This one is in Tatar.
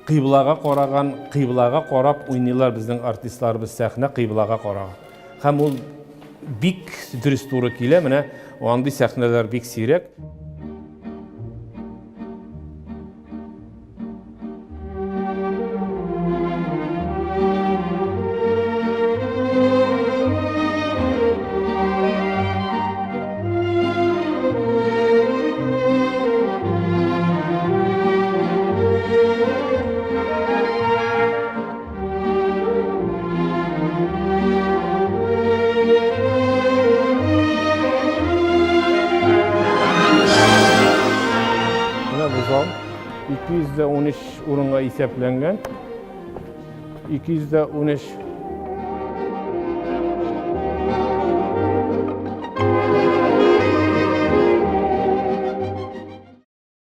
Кыйблага караган, кыйблага карап уйныйлар безнең артистларыбыз сәхнә кыйблага караган. Һәм ул бик дөрес туры килә, менә андый сәхнәләр бик сирәк. Менә бу зал 213 урынга исәпләнгән. 213.